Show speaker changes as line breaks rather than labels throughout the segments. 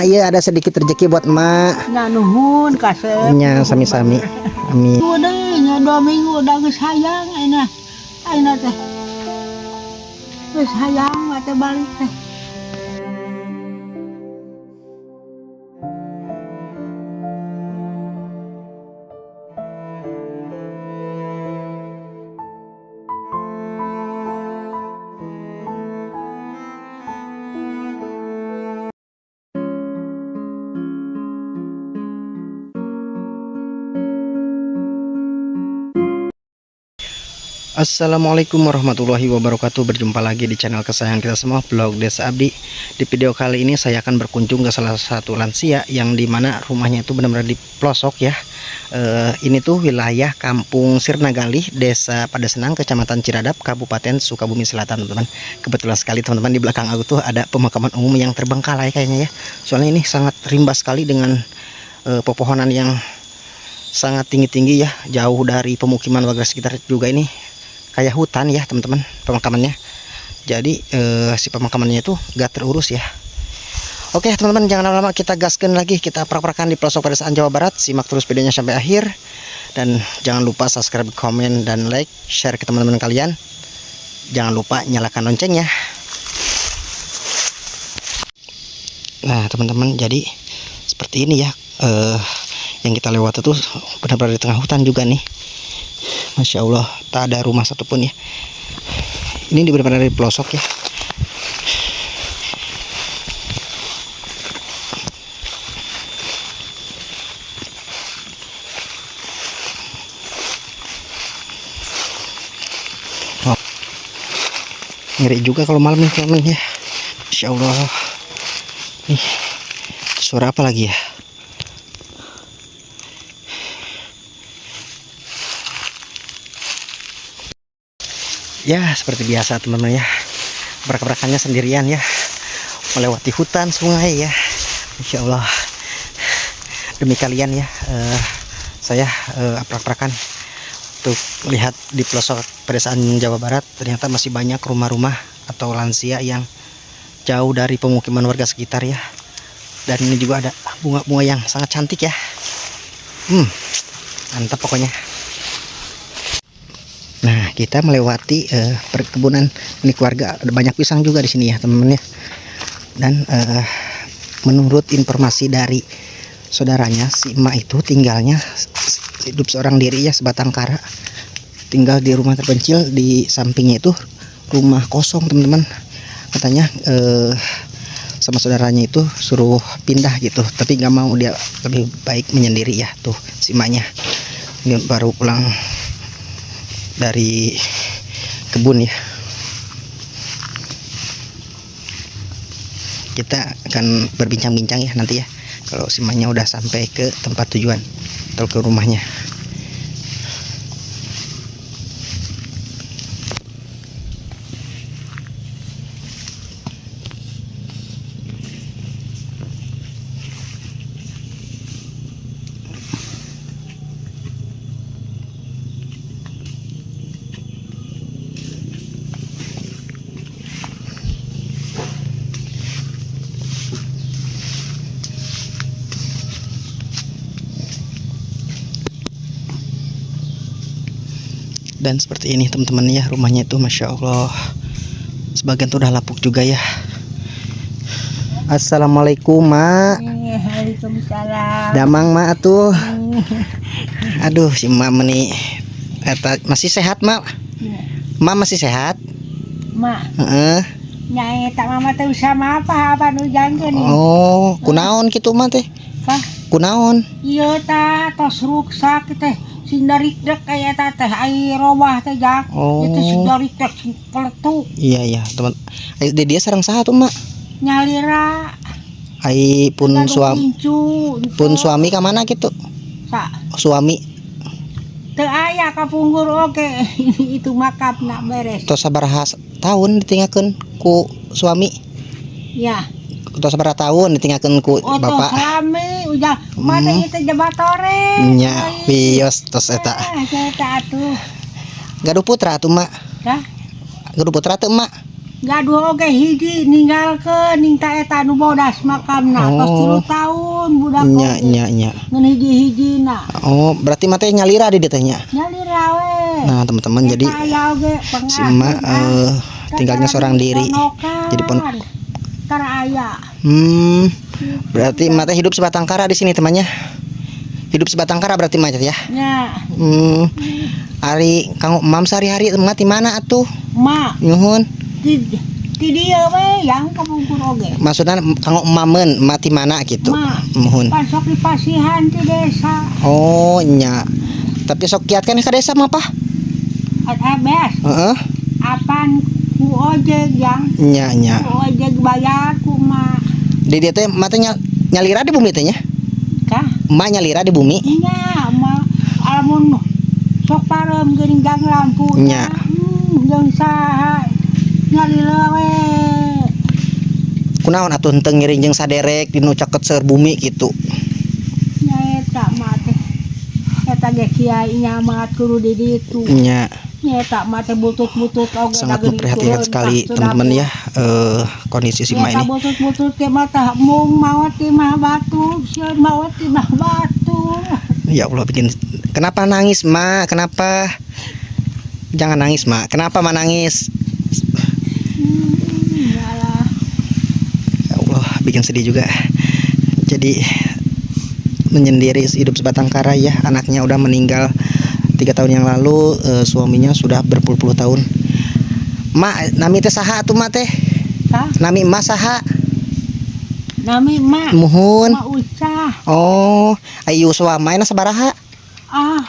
Iya, ada sedikit rezeki buat emak.
Nya nuhun kasep.
Nya sami-sami. Amin.
Minggu deui nya 2 minggu da geus hayang ayeuna. Ayeuna teh. Geus hayang mah teh balik teh.
Assalamualaikum warahmatullahi wabarakatuh. Berjumpa lagi di channel kesayangan kita semua, Vlog Desa Abdi. Di video kali ini saya akan berkunjung ke salah satu lansia yang dimana rumahnya itu benar-benar di pelosok ya. Ini tuh wilayah Kampung Sirnagalih, Desa Padasenang, Kecamatan Ciradap, Kabupaten Sukabumi Selatan, teman-teman. Kebetulan sekali teman-teman, di belakang aku tuh ada pemakaman umum yang terbengkalai kayaknya ya. Soalnya ini sangat rimba sekali dengan pepohonan yang sangat tinggi-tinggi ya, jauh dari pemukiman warga sekitar juga. Ini kayak hutan ya teman-teman pemakamannya. Jadi si pemakamannya itu gak terurus ya. Oke teman-teman, jangan lama-lama, kita gaskan lagi, kita prak-prakan di pelosok pedesaan Jawa Barat. Simak terus videonya sampai akhir dan jangan lupa subscribe, komen, dan like, share ke teman-teman kalian. Jangan lupa nyalakan loncengnya. Nah teman-teman, jadi seperti ini ya, yang kita lewat itu benar-benar di tengah hutan juga nih. Masya Allah, tak ada rumah satupun ya. Ini di benar-benar di pelosok ya. Oh. Ngeri juga kalau malam nih teman-teman ya. Masya Allah. Nih, suara apa lagi ya? Ya seperti biasa teman-teman ya, prak-prakannya sendirian ya, melewati hutan sungai ya. Insya Allah demi kalian ya, saya prak-prakan untuk lihat di pelosok pedesaan Jawa Barat. Ternyata masih banyak rumah-rumah atau lansia yang jauh dari pemukiman warga sekitar ya. Dan ini juga ada bunga-bunga yang sangat cantik ya. Mantap pokoknya. Nah, kita melewati perkebunan milik warga. Ada banyak pisang juga di sini ya, teman-teman ya. Dan menurut informasi dari saudaranya, si emak itu tinggalnya hidup seorang diri ya, sebatang kara. Tinggal di rumah terpencil, di sampingnya itu rumah kosong, teman-teman. Katanya sama saudaranya itu suruh pindah gitu, tapi nggak mau, dia lebih baik menyendiri ya. Tuh si emaknya, dia baru pulang dari kebun ya. Kita akan berbincang-bincang ya nanti ya, kalau si emaknya udah sampai ke tempat tujuan atau ke rumahnya. Dan seperti ini teman-teman ya, rumahnya itu Masya Allah, sebagian tuh udah lapuk juga ya. Assalamualaikum mak.
Waalaikumsalam.
Damang mak atuh. Aduh si mak meni eta masih sehat mak?
Iya.
Mak masih sehat?
Mak.
Heeh.
Nya eta mama teh usah apa apa nu jangkeun.
Oh, kunaon kitu mah teh?
Kah?
Kunaon?
Ieu tah tos ruksak teh. Sing darikdek aya eta teh ai robah teh jak.
Oh.
Itu sing darikdek sing peletuk.
Iya iya, teman. Ai di dia sareng saha tuh mak?
Nyalira.
Ai pun
Gaduh
suami.
Incu, incu.
Pun suami ka mana kitu?
Sa.
Suami.
Teu aya kapungkur oge. Itu makamna beres.
Tos sabaraha tahun ditinggalkeun ku suami?
Ya.
Tos sabaraha tahun ditinggalkeun ku
Oh,
bapak?
tos rame udah. Mana itu jabatore?
Nya, wios tos eta.
Ah, eta atuh.
Gaduh putra atuh mak?
Hah?
Gaduh putra teu mak?
Gaduh oge hiji ninggalkeun ning ta eta nu bodas makamna tos
Oh.
3 tahun budak
Nya
oge.
nya nya.
Ngan hiji-hijina.
Oh, berarti mah teh nyalira di dieu teh nya.
Nyalira we.
Nah, teman-teman, jadi
Eta aya oge
si emak tinggalnya seorang diri. Jadi
Tara aya.
Berarti emak teh hidup sebatang kara di sini temannya. Hidup sebatang kara berarti emak ya.
Nya.
Ari kanggo emam sehari-hari emak di mana atuh?
Mak
Nuhun.
di dieu we yang kapungkur oge.
Maksudnya kanggo emameun emak di mana gitu.
Mak.
Muhun.
Pan sok dipasihan ti desa.
Oh, nya. Tapi sok kiat kan ka desa mah, Pak?
Beas.
Heeh.
Apan ku ojek yang
Nya nya.
ku ojek bayar ku mak.
Di dieu teh emak teh nyalira di bumi teh nya.
Kah?
Emak nyalira di bumi.
Nya mak alamun sok pareum geuning jang lampu.
Nya.
Jeung saha nyalira we.
Kunaon atuh henteu ngiring jeung saderek di nu caket seur bumi gitu.
Nya eta mah teh. Eta ge kiai nya mah kudu di ditu.
Nya.
Nya eta mah teh butut-butut oge
Sangat
da geuning
memprihatinkan
turun
sekali
ka
teman-teman
dapur.
ya, kondisi si emak
Nya eta
ini.
butut-butut teh mah tah mung maot di mah batu, sieun maot di mah batu.
Ya Allah, bikin kenapa nangis, Mak? Kenapa? Jangan nangis, Mak. Kenapa Mak nangis?
Yalah.
Ya Allah, bikin sedih juga. Jadi menyendiri hidup sebatang kara ya, anaknya udah meninggal 3 tahun yang lalu, suaminya sudah berpuluh-puluh tahun. Mak, nami teh saha atuh mak teh?
Hah?
Nami emak saha?
Nami mak.
Muhun.
Mak Ucah.
Oh, ayu suami sabaraha?
Ah.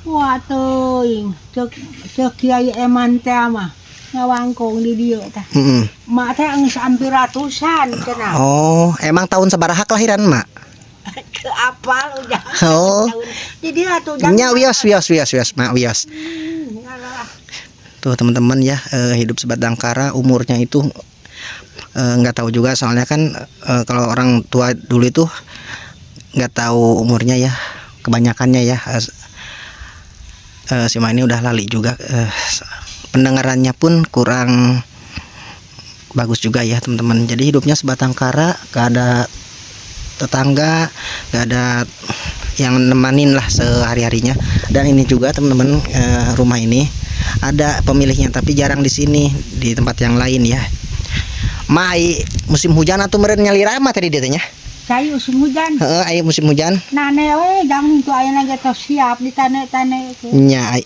Wah teuing, ceuk ceuk Kiai Eman teh mah ngawangkong di dieu teh. Mak teh geus hampir ratusan cenah.
Oh, emang tahun sabaraha kelahiran mak?
Teu apal udah.
Oh.
Di dieu atuh jang.
Nya wios wios wios wios mak wios.
Ngalah.
Tuh teman-teman ya, hidup sebatang kara, umurnya itu nggak tahu juga, soalnya kan kalau orang tua dulu itu nggak tahu umurnya ya, kebanyakannya ya. Si Ma ini udah lali juga, pendengarannya pun kurang bagus juga ya teman-teman. Jadi hidupnya sebatang kara, gak ada tetangga, gak ada yang nemanin lah sehari-harinya. Dan ini juga teman-teman, rumah ini ada pemiliknya tapi jarang di sini, di tempat yang lain ya. Mai musim hujan atau meureun nyalira mah tadi dia teh nya?
Cai musim hujan.
Heeh, ai musim hujan.
Nane we jang itu ayeuna ge tos siap ditane-tane ke.
Nya ai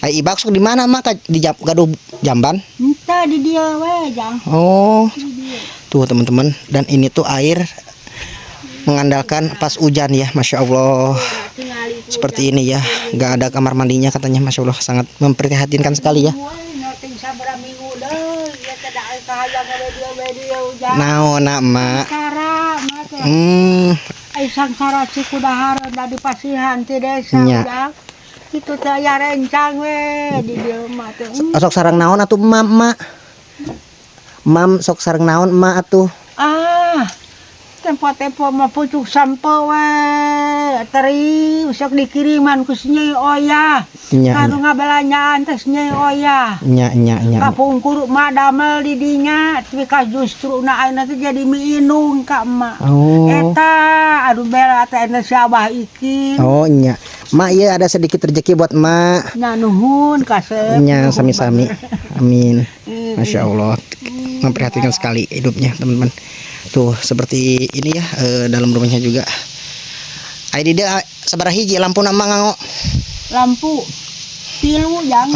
ai ibak sok di mana mah di gaduh jamban?
Henteu di dieu we jang.
Oh.
Di dieu.
Tuh teman-teman, dan ini tuh air mengandalkan pas hujan ya, masya Allah. Seperti ini ya, nggak ada kamar mandinya katanya, masya Allah, sangat memprihatinkan sekali ya. Naon nak mak?
Ai sangsara Cikudahar da dipasihan ti desa
Nya.
udah. Kitu teh aya rencang we di dieu mah teh.
Sok sareng naon atuh emak mak? Mam sok sareng naon emak atuh?
Ah, tempo-tempo mah pucuk sampo we. Teri sok dikiriman ku si Nyai Oya.
Nya,
Kanu ngabelanjaan teh si Nyai Oya.
nya nya nya.
Kapungkur mah damel di dinya, tapi ka justru na ayeuna teh jadi miinung ka emak.
Oh.
Eta aduh bela teh eta si Abah Ikin.
Oh nya. Mak iya ada sedikit rezeki buat emak.
Nya nuhun kasep.
Nya sami-sami. Amin.
Hmm.
Masya Allah, memprihatinkan sekali hidupnya teman-teman. Tuh seperti ini ya, dalam rumahnya juga. Ai di dieu sabaraha hiji lampu nama ngango?
Lampu tilu jang.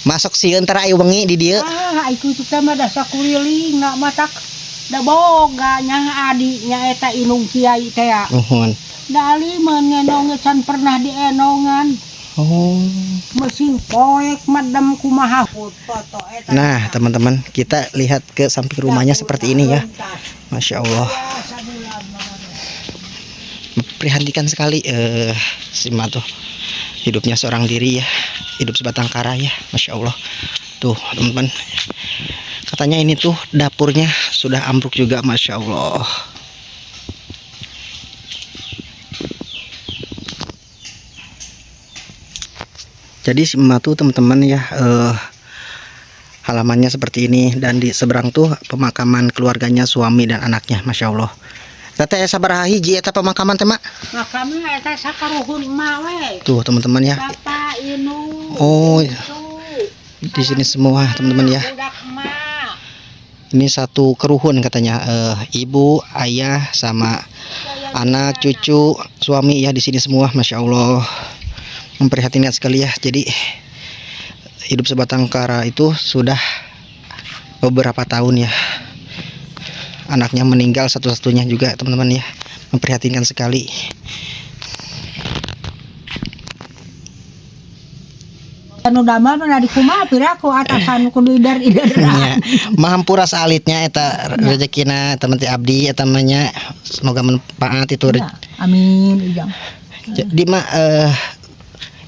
Masuk sieun tara ayu wengi di dieu.
Ah, iku teh mah da sakuriling na matak da boga nya adi nya eta inung kiai teh.
Nuhun.
Da alimeun ngenong can pernah dienongan.
Oh.
Mesin poek madem kumaha foto eta.
Nah, teman-teman, kita lihat ke samping rumahnya seperti ini ya. Masya Allah. Memprihatinkan sekali si Ma tuh. Hidupnya seorang diri ya, hidup sebatang kara ya, Masya Allah. Tuh teman-teman, katanya ini tuh dapurnya sudah ambruk juga, Masya Allah. Jadi si emak tuh teman-teman ya, Halamannya seperti ini dan di seberang tuh pemakaman keluarganya, suami dan anaknya. Masya Allah. Teteh, sabaraha hiji eta pemakaman teh, Mak?
Makamna eta sakaruhun emak we.
Tuh, teman-teman ya.
Bapak Inu.
Oh,
Cucu.
di sini semua, teman-teman ya.
Budak emak.
Ini satu keruhun katanya, ibu, ayah, sama anak, cucu, suami ya di sini semua. Masya Allah, memprihatinkan sekali ya. Jadi hidup sebatang kara itu sudah beberapa tahun ya. Anaknya meninggal satu-satunya juga, teman-teman ya. Memprihatinkan sekali.
Anu damel mah di kumaha piraku atasan kudu ider-ider.
Nya, mahampura saalitnya eta rezekina teman ti abdi eta mah nya. Semoga manfaat itu.
Ya, amin, Ujang.
Jadi mah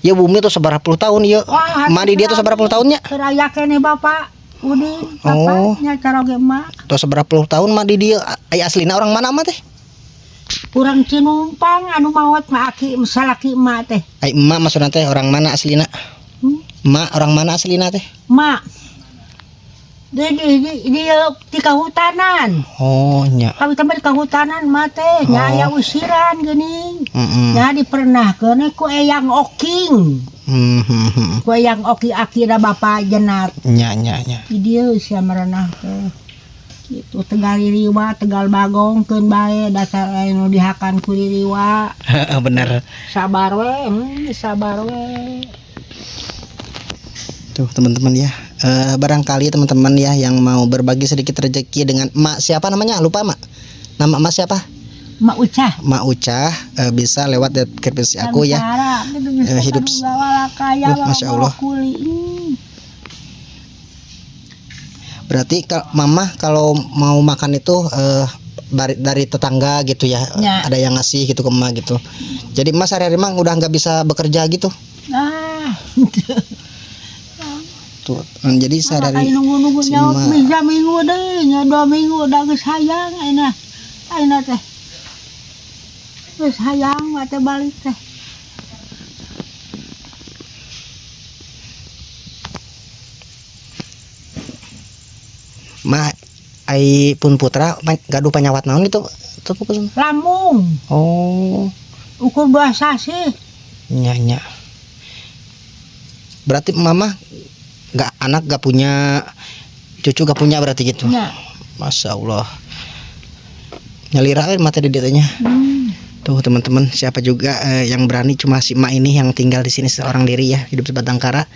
ya bumi tuh sabaraha puluh tahun ya.
Wah,
Mah di dieu tuh sabaraha puluh tahunnya?
Keur aya keneh Bapak Udin,
Oh.
bapaknya caroge emak.
Tuh sabaraha puluh tahun mah di dieu. Aya aslina orang mana mah teh?
Urang Cinumpang anu maot mah aki salaki emak teh.
Ai emak maksudna teh orang mana aslina?
Hmm?
Emak orang mana aslina teh?
Mak. Di kahutanan.
Oh nya.
Kami tambah di kahutanan mah teh nya aya usiran geuning. Nya dipernahkeun ku Eyang Oking. Ku Eyang Oki akina Bapak Jenat.
Nya nya nya.
Di dieu sia merenah teh. Gitu Tegal Ririwa, Tegal Bagong keun bae dasar anu dihakan ku Ririwa.
Heeh, bener.
Sabar we, sabar we.
Tuh teman-teman ya. Barangkali teman-teman ya yang mau berbagi sedikit rezeki dengan emak siapa namanya? Lupa, Mak. Nama emak siapa?
Mak Ucah.
Mak Ucah, bisa lewat deskripsi aku ya. Hidup Masya Allah. Berarti mama kalau mau makan itu dari tetangga gitu ya,
Ya.
ada yang ngasih gitu ke emak gitu. Jadi emak sehari-hari mah udah nggak bisa bekerja gitu.
Ah.
Tuh, jadi sehari-hari
nunggu-nunggu
si
nyawa
emak.
Bisa minggu deh, nya 2 minggu udah geus hayang ayeuna. Ayeuna teh. Geus hayang mah teh balik teh.
Ma ai pun putra gaduh panyawat naon gitu tuh pukul.
Lambung
Oh,
ukur 2 sasih.
Nya nya. Berarti mama nggak anak, nggak punya cucu, nggak punya berarti gitu.
Nya.
Masya Allah. Nyalira we mata di nya. Tuh teman-teman, siapa juga yang berani, cuma si emak ini yang tinggal di sini seorang diri ya, hidup sebatang kara.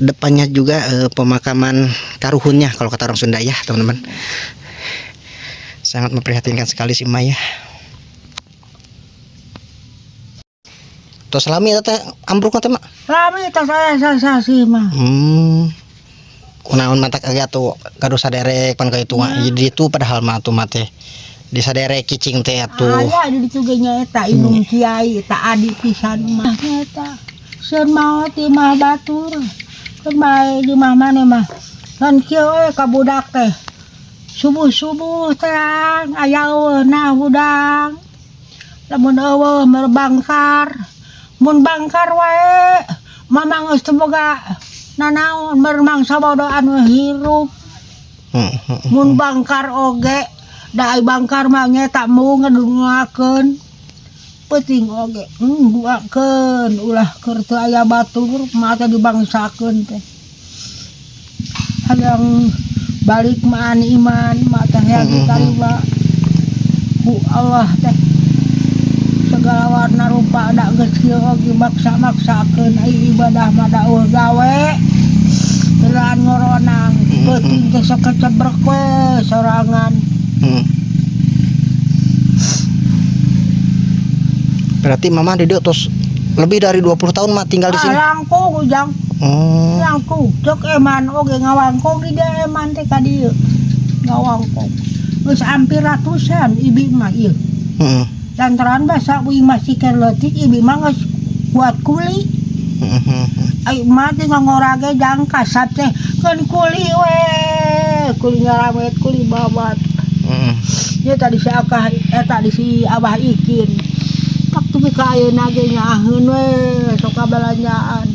Depannya juga pemakaman karuhunnya kalau kata orang Sunda ya, teman-teman. Sangat memprihatinkan sekali si emak ya. Tos lami eta teh ambruk teh, Mak?
Lami tos aya sasih mah.
Kunaon matak agak tuh gaduh saderek pan ka itu mah. Jadi itu padahal mah tuh mah teh di saderek cicing teh atuh.
Aya di ditu ge nya eta indung kiai eta adi pisan mah eta. Sieun maot di mah batur. Keun bae di mah maneh mah. Kan kieu we ka budak teh. Subuh-subuh terang aya eueuhna hudang. Lamun eueuh meur bangkar. Mun bangkar wae mama geus teu boga nanaon meur mangsa bodo anu hirup. Mun bangkar oge da ai bangkar mah nya mung ngedungakeun peuting oge duakeun ulah keur teu aya batur mah teh dibangsakeun teh hayang balik mah an iman mah teh hayang ditarima ku Allah teh segala warna rupa da geus kieu oge maksa-maksakeun ai ibadah mah da eueuh gawe geuraan ngoronang peuting teh sok kecebrek we sorangan.
Berarti mama di dieu tos lebih dari 20 tahun mah tinggal di sini.
Ah, langkung, Ujang.
Oh.
Langkung cek eman oge ngawangkong di dieu eman teh ka dieu ngawangkong geus hampir ratusan ibi mah ieu lantaran basa uing masih keur leutik ibi mah geus kuat kuli. Ai mah teh ngangorage jang kasap teh keun kuli we kuli nyaramet kuli babat. Ya tadi si akah eta di si Abah Ikin tak tepi ka ayeuna ge nyaaheun we sok kabelanjaan.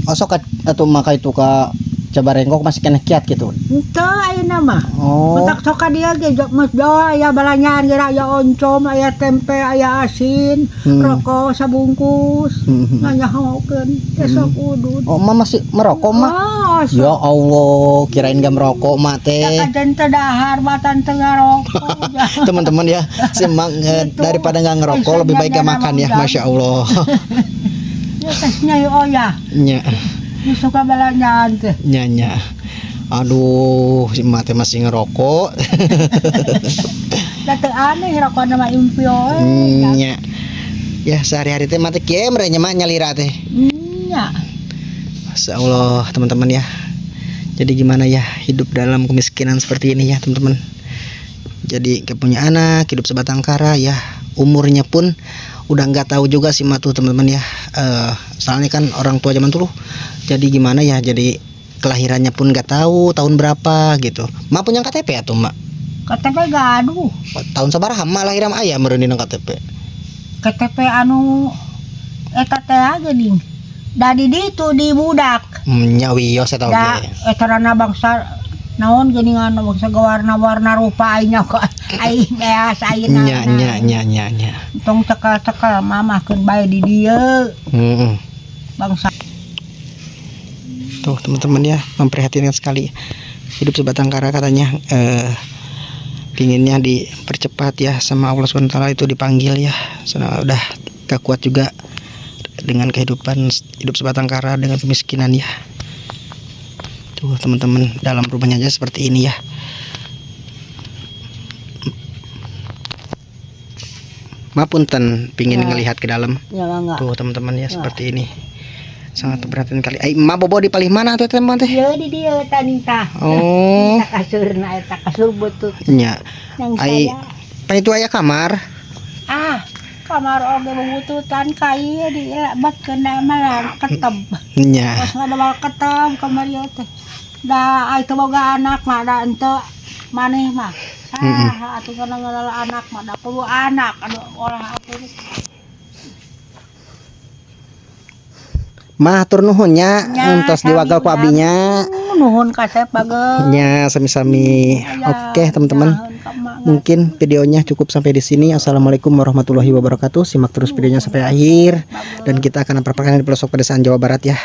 Oh, sok atuh maka itu ka Cibarengkok masih keneh kiat gitu.
Henteu ayeuna mah.
Oh.
Matak sok ka dieu ge geus jauh aya balanjaan geura, aya oncom, aya tempe, aya asin, rokok sabungkus. Nganyahokeun besok udud.
Oh, emak masih merokok, Mak?
Oh, sok.
Ya Allah, kirain gak merokok, Mak
Ya
teh.
kajen teu dahar matan teu ngarokok.
Teman-teman ya, si Mak
Gitu.
daripada nggak ngerokok lebih baik gak makan ya, Masya Allah.
Ya tes nyai oya.
Nya,
Nu suka belanjaan teh.
Nya, nya. Aduh, si Mak teh masih ngerokok.
Da teu aneh rokona mah impio we.
Nya. Ya, sehari-hari teh Mak teh kieu mere nya, Mak, nyalira teh.
Nya.
Masya Allah, teman-teman ya. Jadi gimana ya hidup dalam kemiskinan seperti ini ya, teman-teman. Jadi gak punya anak, hidup sebatang kara ya. Umurnya pun udah nggak tahu juga sih Mak tuh, teman-teman ya. Soalnya kan orang tua zaman dulu. Jadi gimana ya? Jadi kelahirannya pun nggak tahu tahun berapa gitu. Mak punya KTP ya tuh, Mak?
KTP gaduh.
Tahun sabaraha Mak lahir sama ayah meureun dina KTP?
KTP anu eta teh geuning. Da di ditu di budak.
Nya wios eta
Da
oge.
Eta rana bangsa naon geuningan, bangsa warna-warna rupa aing kok aing beas ayeuna.
Nya nya nya nya nya.
Tong cekel-cekel mamah keun bae di dieu bangsa.
Tuh, teman-teman ya, memprihatinkan sekali hidup sebatang kara katanya, pinginnya dipercepat ya sama Allah SWT itu dipanggil ya, soalnya udah gak kuat juga dengan kehidupan hidup sebatang kara dengan kemiskinan ya. Tuh, teman-teman, dalam rumahnya aja seperti ini ya. Maaf punten, pingin ngelihat ke dalam.
Ya enggak.
Tuh, teman-teman ya, seperti ini, sangat memprihatinkan kali. Eh, Ma bobo di palih mana tuh, teman teh?
Ieu di dieu tani tah.
Oh.
Eta kasurna, eta kasur butut.
Nya.
Yang
Ai
saya.
Pa itu aya kamar.
Ah, kamar oge bututan kai di batkeun mah keteb.
Nya.
Pas ngadawal keteb kamar ieu teh. Da ai teu boga anak mah da henteu maneh mah. Ah, atuh kana ngelola anak mah da kudu anak aduh olah atuh.
Mah hatur nuhun nya,
Nya,
entos diwagal ku
sami.
Abinya.
Nuhun kasep bageun.
Nya, sami-sami.
Ya,
Oke, teman-teman.
nuhun ka emak.
Mungkin videonya cukup sampai di sini. Assalamualaikum warahmatullahi wabarakatuh. Simak terus videonya sampai akhir dan kita akan perkenalkan di pelosok pedesaan Jawa Barat ya.